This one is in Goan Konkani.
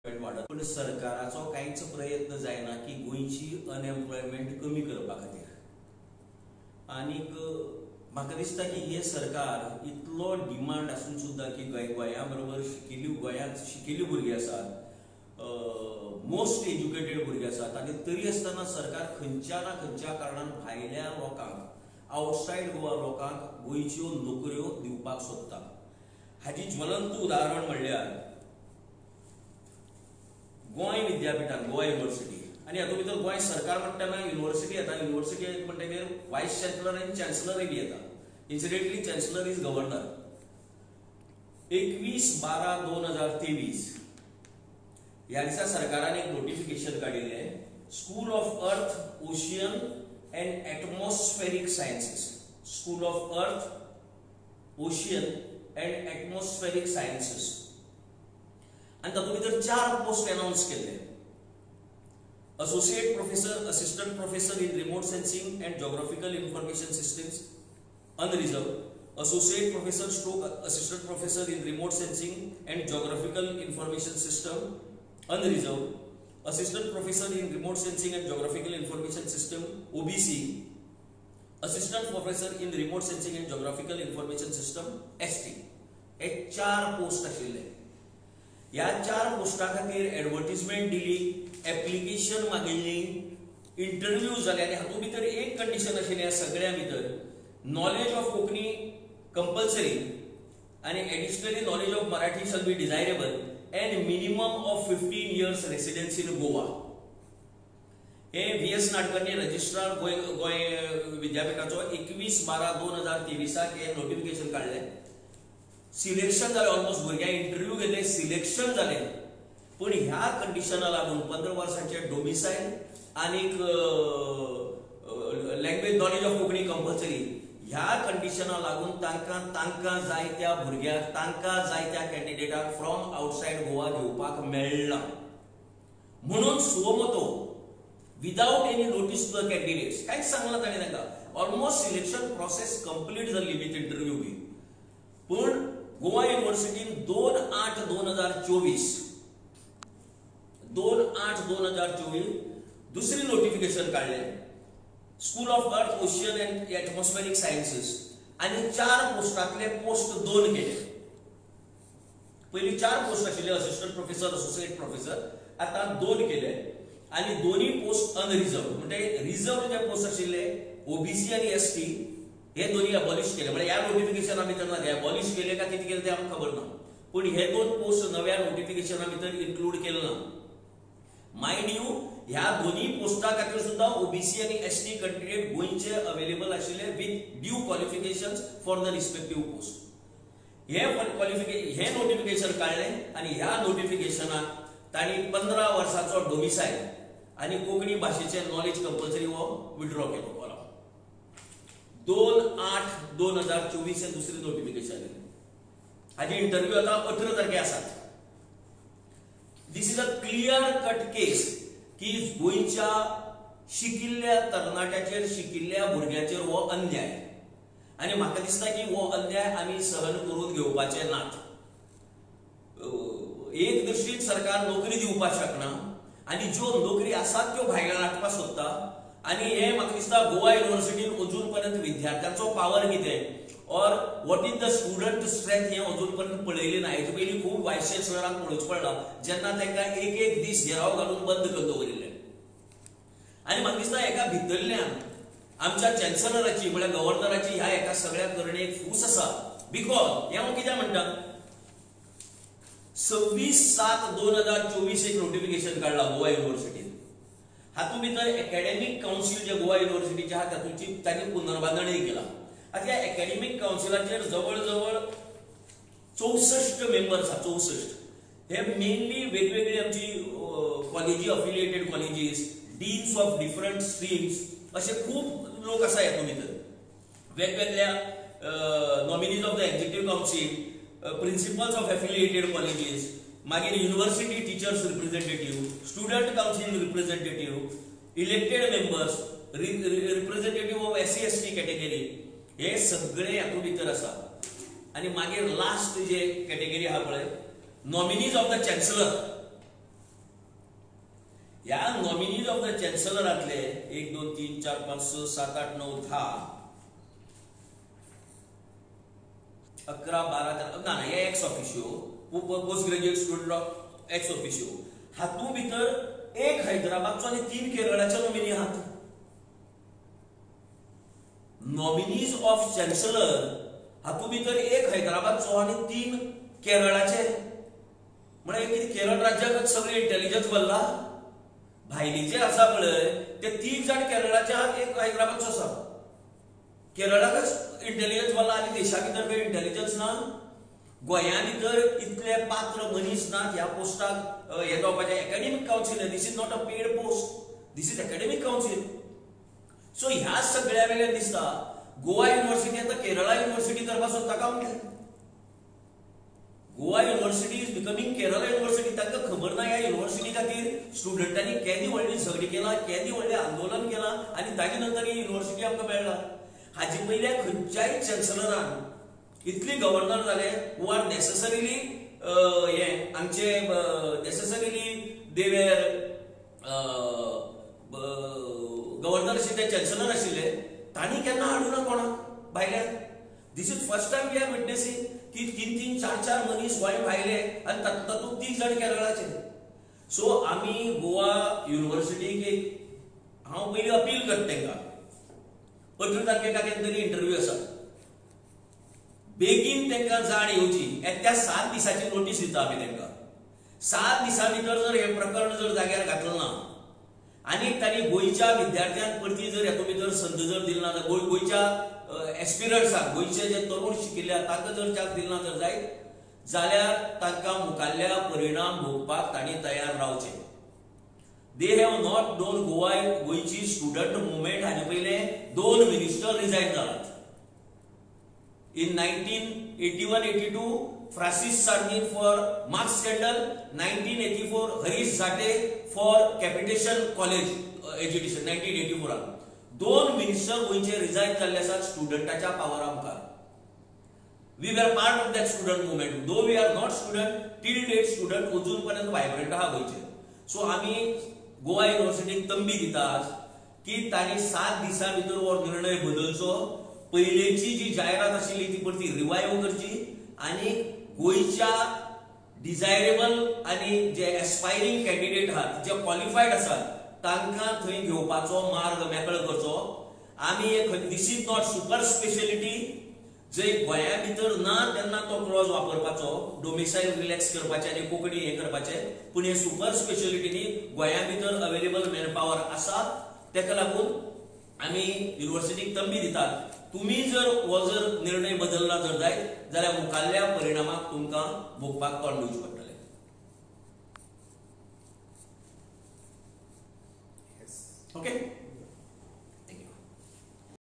वाडत, पूण सरकाराचो कांयच प्रयत्न जायना की गोंयची अनएम्प्लॉयमेंट कमी करपा खातीर. आनीक म्हाका दिसता की हे सरकार इतलो डिमांड आसून सुद्दां की गोंया बरोबर शिकिल्ली, गोंयांत शिकिल्ली भुरगीं आसात, मोस्ट एज्युकेटेड भुरगे आसात, आनी तरी आसतना सरकार खंयच्या ना खंयच्या कारणान भायल्या लोकांक, आवटसायड गोवा लोकांक गोंयच्यो नोकऱ्यो दिवपाक सोदता. हाजी ज्वलंत उदाहरण म्हणल्यार गोंय विद्यापिठान, गोवा युनिव्हर्सिटी. आनी हातूंत भितर गोंय सरकार म्हणटना युनिव्हर्सिटी येता, युनिव्हर्सिटी म्हणटकीर वायस चान्सलर आनी चान्सलरय बी येता. Incidentally chancellor is governor. 21/12/2023 ह्या दिसा सरकारान एक नोटिफिकेशन काडिल्लें, school of earth ocean and atmospheric sciences, school of earth ocean and atmospheric sciences, आनी तातूंत भितर 4 पोस्ट अनावन्स केल्ले. Associate professor, assistant professor in remote sensing and geographical information systems, unreserved. Associate professor stroke assistant professor in remote sensing and geographical information system, unreserved. Assistant professor in remote sensing and geographical information system, OBC. Assistant professor in remote sensing and geographical information system, ST. हे 4 पोस्ट आशिल्ले. ह्या 4 पोस्टा खातीर एडवर्टीजमेंट दिली, एप्लिकेशन मागिल्ली, इंटरव्यू जाले. आनी हातूंत भितर एक कंडिशन आशिल्लें, ह्या सगळ्यां भितर नॉलेज ऑफ कोंकणी कंपल्सरी आनी additionally knowledge of Marathi shall be desirable and minimum of 15 years residence in Goa. हे V S Nadkarni registrar Goem विद्यापिठाचो 21/12/2023 हे नोटिफिकेशन काडलें. सिलेक्शन जालें, ऑलमोस्ट भुरग्यांक इंटरव्यू घेतले, सिलेक्शन जालें. पूण ह्या कंडिशना लागून 15 वर्सांचे डोमिसायल आनीक language knowledge of Konkani compulsory, ह्या कंडिशना लागून तांकां तांकां जाय त्या भुरग्याक, तांकां जाय त्या कॅन्डिडेटाक फ्रॉम आवटसायड गोवा घेवपाक मेळना. म्हणून suo motu without any notice to the candidates, कांयच सांगलां ताणें तांकां. ऑलमोस्ट सिलेक्शन प्रोसेस कंप्लीट जाल्ली विथ इंटरव्यू बी. पूण गोवा युनिव्हर्सिटीन 2/8/2024 2/8/2024 दुसरी नोटिफिकेशन काडलें, school of earth ocean and atmospheric sciences, आनी 4 पोस्टांतले पोस्ट 2 केले. पयलीं 4 पोस्ट आशिल्ले, असिस्टंट प्रोफेसर, असोसिएट प्रोफेसर, आतां 2 केले आनी दोनूय पोस्ट अनरिजर्व. म्हणजे रिजर्व जे पोस्ट आशिल्ले ओबीसी आनी एसटी हे दोन्ही अबॉलिश केले. म्हणजे ह्या नोटिफिकेशना भितर ना, अबॉलिश केले काय कितें केलें तें आमकां खबर ना, पूण हे 2 पोस्ट नव्या नोटिफिकेशना भितर इन्क्लूड केले ना. मायंड you, ह्या दोन्ही पोस्टा खातीर सुद्दां ओबीसी आनी एसटी कॅन्डिडेट गोंयचे अवेलेबल आशिल्ले with due qualifications for the respective post. हे हे नोटिफिकेशन काडलें आनी ह्या नोटिफिकेशनाक तांणी 15 वर्सांचो डोमिसायल आनी कोंकणी भाशेचें नॉलेज कंपल्सरी हो विड्रॉ केलो. 2/8/2024 हे दुसरी नोटिफिकेशन आयलें. हाजी इंटरव्यू आतां 18 तारखे आसात. This is a clear cut case की गोंयच्या शिकिल्ल्या तरणाट्याचेर, शिकिल्ल्या भुरग्याचेर हो अन्याय. आनी म्हाका दिसता की हो अन्याय आमी सहन करून घेवपाचे नात. एक दृश्टीन सरकार नोकरी दिवपाक शकना आनी ज्यो नोकरी आसात त्यो भायल्यान हाडपाक सोदता. आनी हे म्हाका दिसता गोवा युनिव्हर्सिटीन अजून पर्यंत विद्यार्थ्यांचो पावर कितें or what is the student strength हें अजून पर्यंत पळयलें ना. हेजे पयलीं खूब वायस चान्सलरांक पळोवचें पडलां जेन्ना तांकां एक एक दीस घेराव घालून बंद करून दवरिल्लें. आनी म्हाका दिसता एका भितरल्यान आमच्या चान्सलराची म्हळ्यार गव्हर्नराची ह्या एका सगळ्या करणेक फूस आसा. Because हें हांव कित्याक म्हणटा, 26/7/2024 एक नोटिफिकेशन काडलां गोवा युनिव्हर्सिटीन. हातूंत भितर एकॅडमीक कावन्सील जे गोवा युनिव्हर्सिटीचे आहा तातूंची तांणी पुनर्बांदणीय केला. आतां ह्या एकॅडमीक कावन्सिलाचेर जवळ जवळ 64 मेंबर्स आहा, 64. हे मेनली वेगवेगळी आमची कॉलेजी, affiliated colleges, deans of different streams, अशे खूब लोक आसा हातूंत भितर. वेगवेगळ्या nominees of the executive council, principals of affiliated colleges, मागीर university teachers representative, student council representative, elected members, representative of SC ST category, हे सगळे हातूंत भितर आसा. आनी मागीर लास्ट जे कॅटेगरी आहा पळय, नॉमिनीज ऑफ the chancellor, ह्या नॉमिनीज ऑफ the चॅन्सलरांतले 1 2 3 4 5 6 7 8 9 10 11 12 13 ना हे ex officio post graduate student of ex officio हातूंत भितर एक हैदराबादचो आनी 3 केरळाचे नॉमिनी आहात. नॉमिनीज ऑफ चॅन्सलर हातूंत भितर एक हैदराबादचो आनी 3 केरळाचे. म्हळ्यार कितें केरळ राज्याकच सगळें इंटेलिजन्स भरला? भायले जे आसा पळय ते 3 जाण केरळाचे आहात, एक हैदराबादचो आसा. केरळाकच इंटेलिजन्स भरला आनी देशा भितर खंय इंटेलिजन्स ना. गोंया भितर इतले पात्र मनीस नात ह्या पोस्टाक हे जावपाचे. Academic council, this is not a paid post, this is academic council. So ह्या सगळ्या वेल्यान दिसता गोवा युनिव्हर्सिटी आतां केरळा युनिव्हर्सिटी करपाक सोदता काय म्हणटा. Goa university is becoming Kerala university. तांकां खबर ना ह्या युनिव्हर्सिटी खातीर स्टुडंटांनी केदी व्हडली झगडी केला, केदी व्हडलें आंदोलन केलां आनी ताजे नंतर ही युनिव्हर्सिटी आमकां मेळ्ळा. हाजे पयल्या खंयच्याय चॅन्सलरान इतली गव्हर्नर जाले हू आर नेसेसरीली हे आमचे नेसेसरीली दे वेर गव्हर्नर आशिल्ले, चॅन्सलर आशिल्ले, तांणी केन्ना हाडूं ना कोणाक भायल्यान. This is first time we are witnessing की 3 3 4 4 मनीस गोंय भायले आनी तातूंत 3 जाण केरळाचे. सो आमी गोवा युनिव्हर्सिटीक एक हांव पयलीं अपील करता तांकां, 18 तारखेक केन्ना तरी इंटरव्यू आसा, बेगीन तांकां जाण येवची. त्या 7 दिसांची नोटीस दिता आमी तांकां. 7 दिसां भितर जर हें प्रकरण जर जाग्यार घातलें ना आनी तांणी गोंयच्या विद्यार्थ्यांक परती जर हातूंत भितर संद जर दिली ना, गोंयच्या एस्पिरंट्सांक, गोंयचे जे तरुण शिकिल्ले तांकां जर चान्स दिली ना जर जायत जाल्यार तांकां मुखाल्ल्या परिणाम भोगपाक तांणी तयार रावचें. They have not known Goa गोंयची स्टुडंट मुवमेंट हाजे पयलें 2 मिनिस्टर रिजायन जालात. In 1981-82 Francis Sardinha for marks scandal, 1984 Harish Zate for capitation college education. 1984 2 minister गोंयचे रिजायन जाल्ले आसात स्टुडंटाच्या पावरा मुखार. We were part of that student movement, though we are not student till date. Student अजून पर्यंत वायब्रंट आहा गोंयचे. सो आमी गोवा युनिव्हर्सिटीक तंबी दितात की तांणी 7 दिसां भितर हो निर्णय बदलचो, पयलेची जी जायरात आशिल्ली ती परती रिवायव करची आनी गोंयच्या डिजायरेबल आनी जे एस्पायरींग कॅन्डिडेट आहात, जे क्वॉलिफायड आसात तांकां थंय घेवपाचो मार्ग मेकळो करचो. आमी एक this is not super speciality जंय गोंया भितर ना तेन्ना तो क्लॉज वापरपाचो, डोमिसायल रिलॅक्स करपाचें आनी कोंकणी हें करपाचें, पूण हे सुपर स्पेशलिटीनी गोंया भितर अवेलेबल मॅनपावर आसा. ताका लागून आमी युनिव्हर्सिटीक तंबी दितात, तुमी जर हो जर निर्णय बदलला जर जायत जाल्यार मुखाल्ल्या परिणामाक तुमकां भोगपाक तोंड दिवचें पडटलें. ओके.